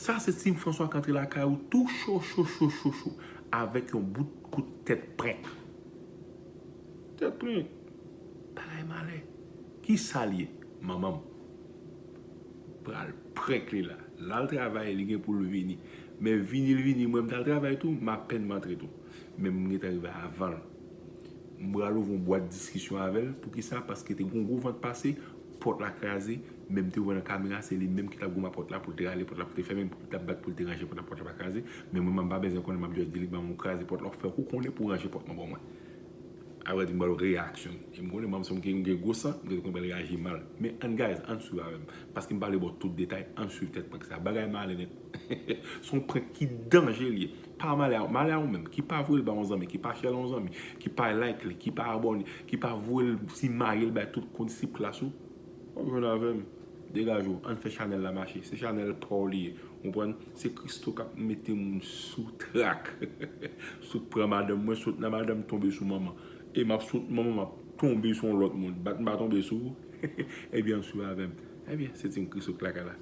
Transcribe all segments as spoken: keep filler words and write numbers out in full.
Sa se Tim François k antre lakay ou tou cho, cho, cho, cho, cho, avèk yon bout kout tèt prenk. Tèt prenk. Bagay malè. Ki sa l ye? Manman m pral prank li la. L al travay, li gen pou l vini. Men vini l vini, mwen m t al travay tou, m apèn m antre tou. Men m gentan rive avan l. M pral ouvri yon bwat diskisyon avè l. Poukisa? Paske te gen yon gwo van t pase, pòt la kraze, men m te wè nan kamera, se li menm ki t ap goumen ak pòt la pou l te rale pòt la, pou l te fèmen, pou l t ap bat, pou l te ranje pòt la, pòt la pa kraze. Men mwen, m pa bezwen konnen, m ap just di li, ban m ou kraze pòt la, w fè kou konnen pou w ranje pòt lan ban mwen. Apre di m ba l reaksyon. E m konnen manm se yon ki gen gwo san, m gentan konnen l reyaji mal. Men ann guys, ann swiv avè m. Paske m pale ba w tout detay, ann swiv tèt prank sa. Bagay malè nèt. Se yon prank ki danje l ye. Pa malè a, malè a ou menm, ki pa voye l ba yon zanmi, ki pa share l yon zanmi, ki pa like li, ki pa abòne, ki pa voye l simaye l bay tout kondisip klas ou. W ap jwenn avè m. Degaje w, ann fè chanèl la mache. Se chanèl pa w li ye. Ou konprann? Se Christo k ap mete moun sou trak. Sot pran madanm mwen, sot nan madanm tonbe sou manman. E m ap sot manman, m ap tonbe sou yon lòt moun. Bat m pa tonbe sou ou. Ebyen, ann swiv avè m. Ebyen, se Team Christo k lakay la.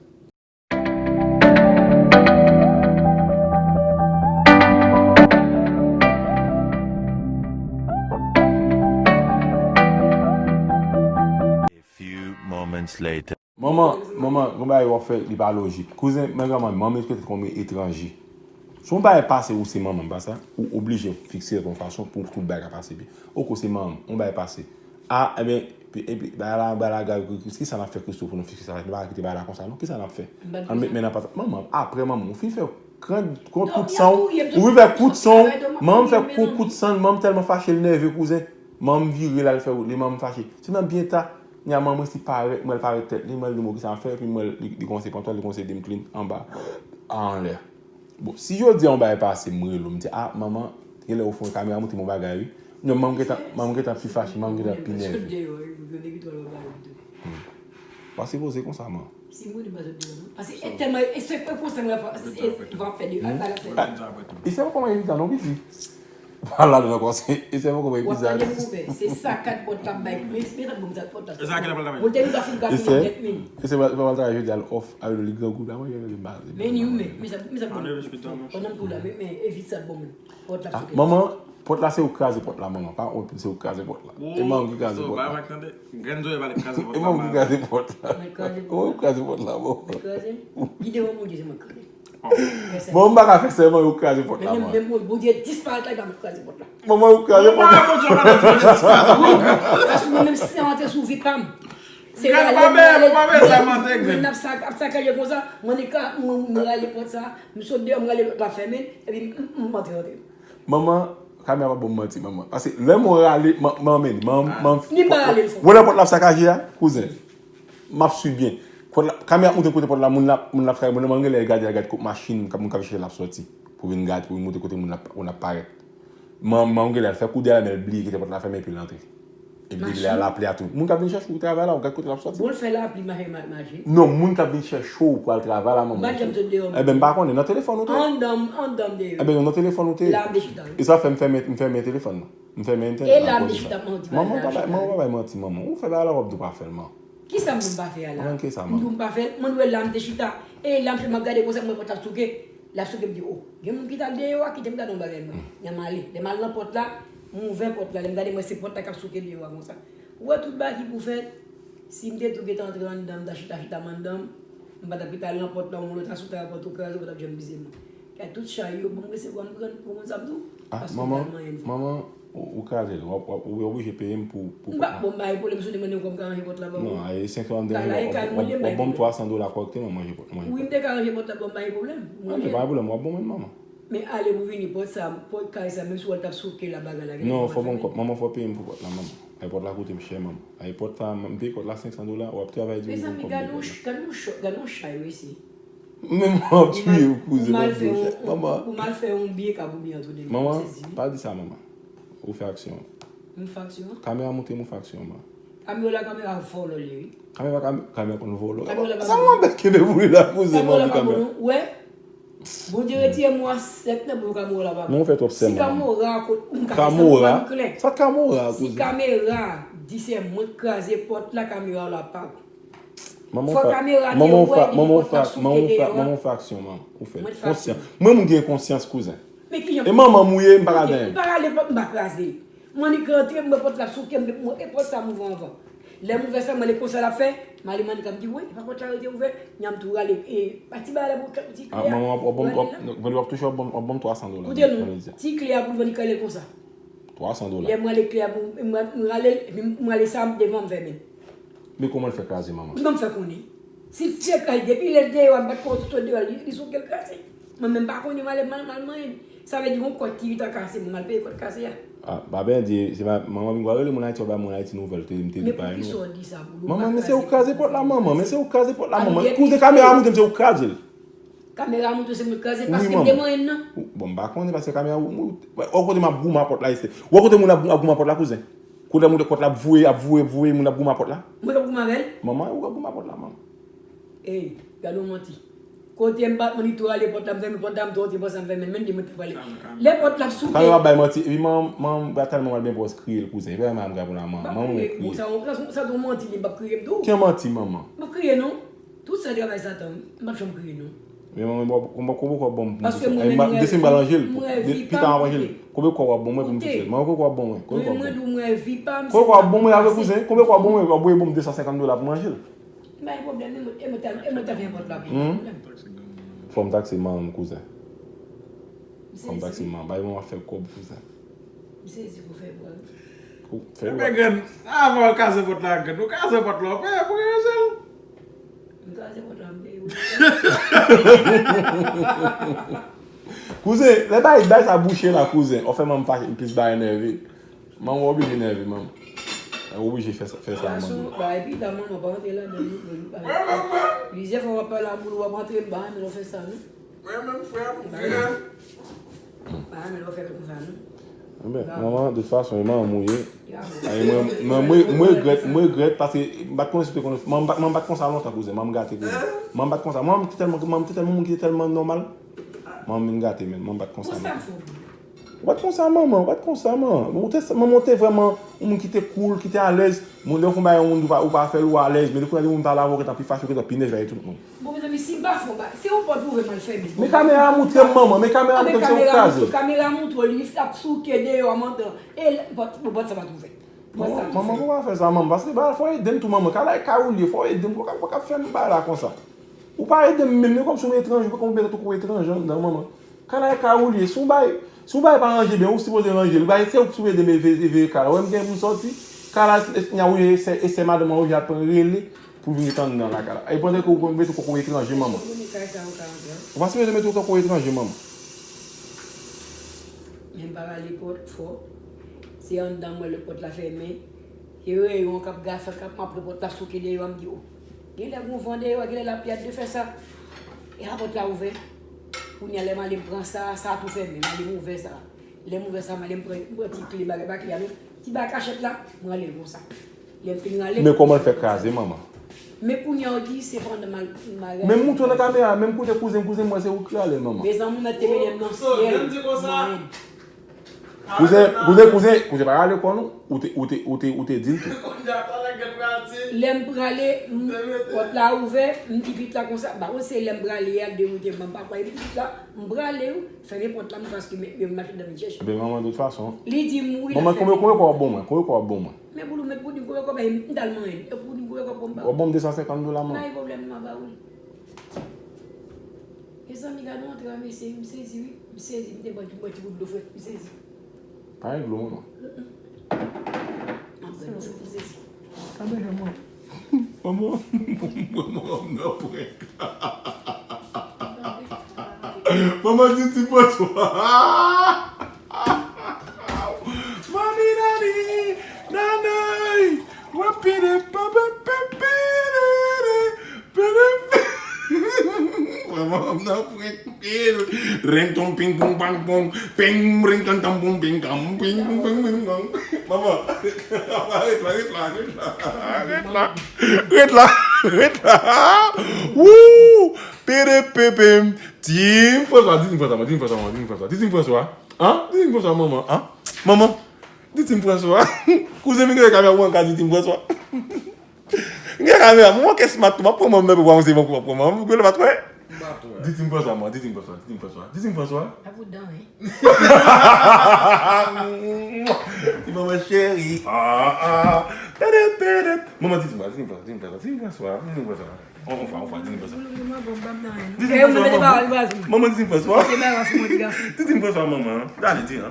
A few moments later. Manman, manman, gon bagay w ap fè, li pa lojik. Kouzen, men granman, manman, li trete kòm etranje. Si yon bagay pase, ou se manman, pa sa, ou oblije fikse yon fason pou tout bagay ka pase byen. Oke, se manman, yon bagay pase. A, ebyen, epi, epi, bagay la, bagay la, gade, ki sa n ap fè, Christo, pou nou fikse sa? Nou pa ka kite bagay la konsa, non. Ki sa n ap fè? Ann met men nan pata. Manman, apre manman, ou fin fè kran, kont kout san w, ou fin fè kout san w, manman fè kont kout san, manman tèlman fache, l nève, kouzen. Manman vire l al fè wout li, manman fache. Se nan byen ta, Nya manman si parèt, m wè l parèt tèt li, m wè l di m, "Bon, kisa m ap fè?" Epi m wè l, li, li kòmanse pran twal, li kòmanse ede m clean anba, anlè. Bon, si jodi a yon bagay pase, m rele w, m di, "A, manman, genlè ou fè yon kamera montre m yon bagay, wi." Non, manman gentan, manman gentan pi fache, manman gentan pi nève. Hmm. Pa sipoze konsa, man. Si m konnen m pa sot deyò, non. Paske e tèlman, e se konsa m ap fè, e, e, va fè de, a, a, a, a. E se pa kòman evidan, non, piti. Pa ladan ankò, se, e se poko bay bizar. W ap tande m ouvè, se sa kat pòt la bay, men, men sa bon sa pòt la. E sa kat pòt la bay. Moun te vin pa fin ka konnen nèt men. E se pa, pa travay jodi a l off, avè li grangou la, mwen, mwen, mwen, mwen. Men ni ou men, men sa, men sa bon. Pandan m tou la, men, men, evit sa bon men. Pòt la souke. Manman, pòt la se ou kraze pòt la, manman. Pa ont, se ou kraze pòt la. E manman ki kraze pòt la. Grenn zòrèy pa li kraze pòt la. E manman ki kraze pòt la. Mwen kraze pòt la. Ou kraze pòt la, bon. Mwen kraze. Gide yon moun ki se mwen kraze. Bon, m pa ka fè sèman yo kraze pòt la, man. Menm Bondye disparèt la, li pa mèt kraze pòt la. Manman yo kraze pòt la. Paske mwen menm si sa antre sou vi pa m. Se rale m rale. Mwen ap sa, ap sakaje konsa, mwen ka, mwen rale pòt sa, m sot deyò, m rale lòt la fèmen, epi m antre antre. Manman, kamera pa ban m manti, manman. Paske lè mwen rale, manman, manman, manman. Ni pa rale l fò. Wè lè pòt la ap sakaje a, kouzen. M ap swiv byen. Kamera ap montre kote pòt la, moun la, moun la ap travay, moun la, manman genlè gade, gade kot machin, moun k ap chèche l ap sòti. Pou vin gade, pou vin montre kote moun la, moun ap parèt. Manman genlè al fè kou dèyè, men l bliye kite pòt la fèmen epi l antre. Epi lè a lapli a tou. Moun k ap vin chèche w travay la, w gad kote l ap sòti. Bon, l fè lapli, mache, mache. Non, moun k ap vin chèche w pou al travay la, manman. M pa t janm sot deyò. Ebyen, m pa konnen, nan telefòn ou te ye. Anndan, anndan m deyò. Ebyen, nan telefòn ou te ye. La m te chita, wi. E sa fè m fèmen, m fèmen telefòn nan. M fèmen entènèt la akoz de sa. Manman pa bay, manman pa bay manti, manman. Ou fè bagay la, w ap di w pa fè l, man. Kisa m di m pa fè a la? Manman, kisa, man? M di w m pa fè l, mwen wè la m te chita. E la m fè m ap gade konsa, m wè pòt la ap souke. L ap souke, m di, o, gen moun ki t al deyò a, kite m gade yon bagay mwen. Epi m ale. Lè m al nan pòt la, m ouvè pòt la, lè m gade, m wè se pòt la k ap souke deyò a konsa. Ou wè tout bagay ki pou fèt, si m te tou gentan antre anndan, m ta chita, chita m anndan, m pa t ap kite al nan pòt la, yon lòt asou ta pòt ou kraze, ou pa t ap janm vize m. Kay tout chay yo, ban m resevwa m pran, ou konn sa m di w? Ah, manman, manman, ou, ou kraze l, w ap, w ap, ou oblije peye m pou, pou pòt la. M pa, bon, m pa gen pwoblèm, si w te mande m kòb, m ka ranje pòt la ba ou. Non, e senk dola m te ranje, w ap, w ap ban m twa san dola kòrèkteman, m ranje pòt, m ranje pòt la. Wi, m te ka ranje pòt la ba w, m pa gen pwoblèm. Ok, pa gen pwoblèm, w ap ban mwen l, manman. Men ale pou vini, pòt sa, pòt kay sa, menm si w wè l t ap souke la, bagay la genlè. Non, fò w ban m kòb, manman, fò w peye m pou pòt la, manman. Ay, pòt la koute m chè, manman. Ay, pòt la, m peye kòt la senk san dola, w ap travay di m ban m kòb de pòt la. Mezanmi, gade yon ch-, gade yon chay, mesye. Men m ap tiye w, kouzen, m ap di w, manman. Pou m al fè yon byen kab oubyen antre de men, m sezi wi. Manman, pa di sa, manman. Ou fè aksyon. M fè aksyon? Kamera montre m ou fè aksyon, manman. Kamera la, kamera vòlò l ye wi. Kamera, kamera konn vòlò. Kamera la pa bon. Sa m ap kenbe pou li la, kouzen, manman, kamera. Kamera la pa bon non. Ou wè? Bondye retire mwa sèt nan bouch Kamora la, papa. Men ou fè twòp sèman. Si Kamora, m ka fè sèman, m klè. Sa Kamora, kouzen? Si Kamera di se mwen k kraze pòt la, Kamera la pa bon. Manman ou fè, manman ou fè, manman ou fè, manman ou fè, manman ou fè aksyon, manman. Ou fè. Konsyan. Mwen, moun ki gen konsyans, kouzen. E manman m ou ye, m pa ka gen. M pa rale pòt, m pa kraze l. M annik rantre, m wè pòt la souke, m, m, e pòt sa m ouvè anvan. Lè m ouvè sa, m ale konsa l ap fè, m ale m annik ap di, wi, e pa pòt la rete ouvè, nyanm tou rale, e, pa ti bagay la pou ti kle a. Manman, w ap, w ap, w ap, w ap touche, w ap ban m, w ap ban m twa san dola. Koute non, ti kle a pou l vin rale l konsa. Twa san dola. Lè m rale kle a pou m, m rale l, epi m rale sa devan m fèmen. Men kòman l fè kraze, manman? Kòman m fè konnen? Si l fè kraze, depi lè l deyò a, m pa t konn sot deyò a, li, li souke l kraze. Mwen menm pa konnen m ale, m al, m al manyen. Sa vle di yon kòd ki gentan kase, mwen m al peye kòd kase a. Ah, pa byen di, se pa, manman vin gwa rele moun Ayiti, w bay moun Ayiti nouvèl, te, m te di pa nou. Men poukisa w di sa, Boulou? Manman, men se ou k kraze pòt la, manman, men se ou k kraze pòt la, manman. Kouzen, kamera a montre m se ou k kraze l. Kamera a montre se mwen k kraze l paske m te manyen l nan. Bon, m pa konnen paske kamera ou, ou, ou kote m ap goumen a pòt la, isi. Ou kote moun ap, ap goumen a pòt la, kouzen. Kote moun pòt la ap voye, ap voye, voye, moun ap goumen a pòt la. Mwen k ap goumen avè l? Manman, ou k ap goumen a pòt la, manman. Ey, gade yon manti. Kote m bat, mwen li tou rale pòt la, m fèmen pòt la, m tou rantre panse m fèmen l, menm di mwen te prale. Lè pòt la ap souke. Kamera bay manti, epi manman, manman, ba tèlman mal byen pwòs kriye l, kouzen. Epi manman ap gade pou la, manman, manman mwen kriye. Sa, sa, sa, sa, sa, manti, li, m p ap kriye m tou. Ki manti, manman? M p ap kriye, non. Tout sa travay Satan, wi. M p ap janm kriye, non. Men manman, bon, konbyen, konbyen kòb bon pou m touche? Desanm m pral ranje l. Pita m ap ranje l. Konbyen kòb w ap bon mwen pou m touche? Manman, konbyen kòb w ap bon mwen? Konbyen kòb w ap bon mwen? Konbyen kòb w ap bon mwen avè kouzen? Konbyen kòb w ap bon mwen? W ap voye bon m de san senkant dola pou m ranje l. M pa gen pwoblèm, e mwen, e mwen ta, e mwen ta fè pòt la pou mwen. Fò m takse manman m, kouzen. Fò m takse manman. Bay manman fè kòb, kouzen. M sezi pou fè bwa. Fè bwa. Ebyen, grann, avan w kase pòt la, grann, ou kase pòt la, ou peye pou ranje l. M kraze pòt la, m peye wi. Kouzen, lè bay, bay sa bouche la, kouzen. Ou fè manman fache, plis bay enève. Manman oblije nève, manman. Ou oblije fè sa, fè sa, manman. Bagay pita, manman pa rantre ladan, nou, nou, nou. Plizyè fwa w ap pale a moun, w ap rantre, m pa renmen lè w fè sa, non. Mwen menm, frè m, grann. M pa renmen lè w fè konsa, non. Manman, de tout fason, e manman m ou ye. Mwen, mwen, mwen regrèt, mwen regrèt, paske m pa t konnen si w te konnen, manman m pa t konsa lontan, kouzen, manman m gate, kouzen. Manman m pa t konsa, manman m te tèlman, manman m te tèlman moun ki te tèlman nòmal. Manman m vin gate, men manman m pa t konsa lontan. Ou pa t konsa, manman, ou pa t konsa, manman. Ou te, manman, ou te vrèman yon moun ki te cool, ki te alèz. Moun, lè w fè yon bagay yon moun, ou pa, ou pa fè l, ou alèz. Men depi w gade yon moun pale avè w, ou gentan pi fache, ou gentan pi nève avèk tout moun. Bon, mezanmi, si m pa fè yon bagay, se yon pòt ouvè m al fèmen. Men kamera a montre m, manman, men kamera a montre m se ou k kraze l. Kamera montre w, li ap souke deyò a mandan. E pòt, pòt sa pa t ouvè. Manman, manman, ou pa fè sa, manman, paske bagay fò w ede m tou, manman. Kalay kay ou l ye, fò w ede m, ou pa ka, ou pa ka fè m bagay la konsa. Ou pa ede m menm, men kòmsi w etranje, ou pa konn mete tou kou etranje anndan, manman. Kalay kay ou l ye, si w bay, si w bay pa ranje byen, ou sipoze ranje l. Ou bay, se ou ki sipoze ede m veye, veye kay la. Ou wè m gen pou m sòti, kay la, e, e, e, e sè madanm an oje ap rele pou vin ret anndan lakay la. E pandan ke ou konn mete kòkò etranje, manman. Ou pa sipoze mete kòkò etranje, manman. Men m pa rale pòt fò. Se anndan m wè lè pòt la fèmen. Se reyon k ap gafe, k ap, m ap wè pòt la souke deyò a, m di, o. Genlè gon van deyò a, genlè lapli a t dwe fè sa. E a pòt la ouvè. Kounye a, lè m ale, m pran sa, sa tou fèmen, m ale m ouvè sa. Lè m ouvè sa, m ale m pran, m pran ti kle, bagay pa kle a, non. Ti bagay kachèt la, m rale l konsa. Lè m fin rale l. Men kòman l fè kraze, manman? Men kounye a, w di, se pandan m al, m al rale. Men m montre w nan kamera, menm kote kouzen, kouzen, m wè se ou ki rale l, manman. Mezanmi, mèt te mennen m nan syèl. Kouzen, kouzen, kouzen, kouzen, pa rale kò w non. Ou te, ou te, ou te, ou te di l tou. Lè m prale, m, pòt la ouvè, m di pitit la konsa, ba, ou se lè m prale a, dewoute m, m pa kwè pitit la, m prale, wi, fèmen pòt la, m paske m, m, m mache nan vin chèche. Ebyen, manman, de tout fason. Li di m, wi, manman, konbyen, konbyen kòb w ap ban mwen? Konbyen kòb w ap ban mwen? Men Boulou, men pou di m konbyen kòb, m t al manyen, e pou di m konbyen kòb pou m ba w. W ap ban m de san senkant dola, manman. M pa gen pwoblèm, m a ba ou l. Mezanmi, gade yon antre a mesye, m sezi wi. M sezi, m te bwè ti, bwè ti gout dlo frèt, m sezi. Pa gen dlo, manman. M ap bwè dlo frèt, m sezi. Sa bezwen mwen. Manman, manman, m nan prank. Manman di ti pòt. Mami, nani, nanay, wapide, papa, pepere, pere. Manman, m nan prank. Ring tong ping pong pang pong, ping ring tong tong pong ping tong ping pong ping pong pong. Manman, ret la, ret la, ret la, ret la. Ret la, ret la, ret la. Wou! Pere pepem. Tim François, di Tim François, di Tim François, di Tim François. An? Di Tim François, manman, an? Manman, di Tim François. Kouzen vin gade kamera pou mwen ka di Tim François. M gen kamera, mwen manke smat tou, m ap pran manm nan pou m se manm pou m ap pran manm. Gwe lè pa t wè. Di Tim François, mwen, di Tim François, di Tim François, di Tim François. A pou dan, wi. Ti manman cheri. Ah, ah. Tadam, tadam. Manman, di Tim François, di Tim François, di Tim François, di Tim François. On, on fwa, on fwa, di Tim François. Di Tim François, manman. Manman, di Tim François. Di Tim François, manman. Dale, di, hein.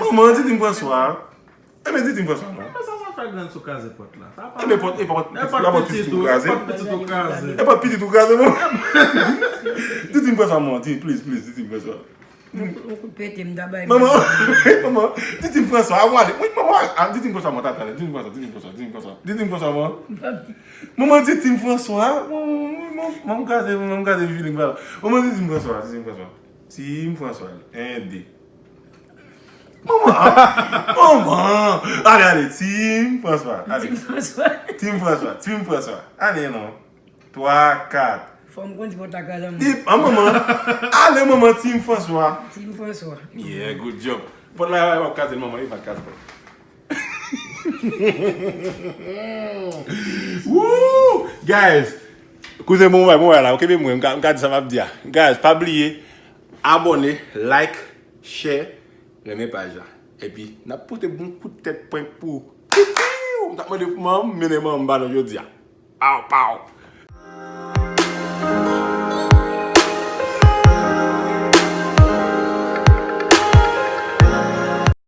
Manman, di Tim François. Enben, di Tim François, non. Sa, sa fè grann sou kraze pòt la. Enben, pòt, e pòt, e pòt pitit ou kraze. E pòt pitit ou kraze, non. Di Tim François, non, di, please, please, di Tim François. Yon kout pete m ta bay. Manman, manman, di Tim François, a wale. Wi, manman, a, di Tim François, mwen, tata, di Tim François, di Tim François, di Tim François. Di Tim François, mwen. Manman, di Tim François, mwen, mwen, mwen, mwen kraze, mwen kraze feeling pa la. Manman, di Tim François, di Tim François. Tim François, en, de. Manman, manman, ale, ale, Tim François, ale. Tim François. Tim François, Tim François, ale non. Twa, kat. Fò m kondi pòt la kraze. Di, a manman, ale manman Tim François. Tim François. Yeah, good job. Pòt la, w ap kraze manman, li pa kraze pòt. Woo! Guys, kouzen bon bay, bon bay la, ok, men mwen, m ka, m ka di sa m ap di a. Guys, pa bliye, abòne, like, share, renmen paj la. Epi, n ap pote bon kout tèt prank pou ou. Titiw! M t ap mande pou manman m, mennen manman m ba nou jodi a. Pow, pow!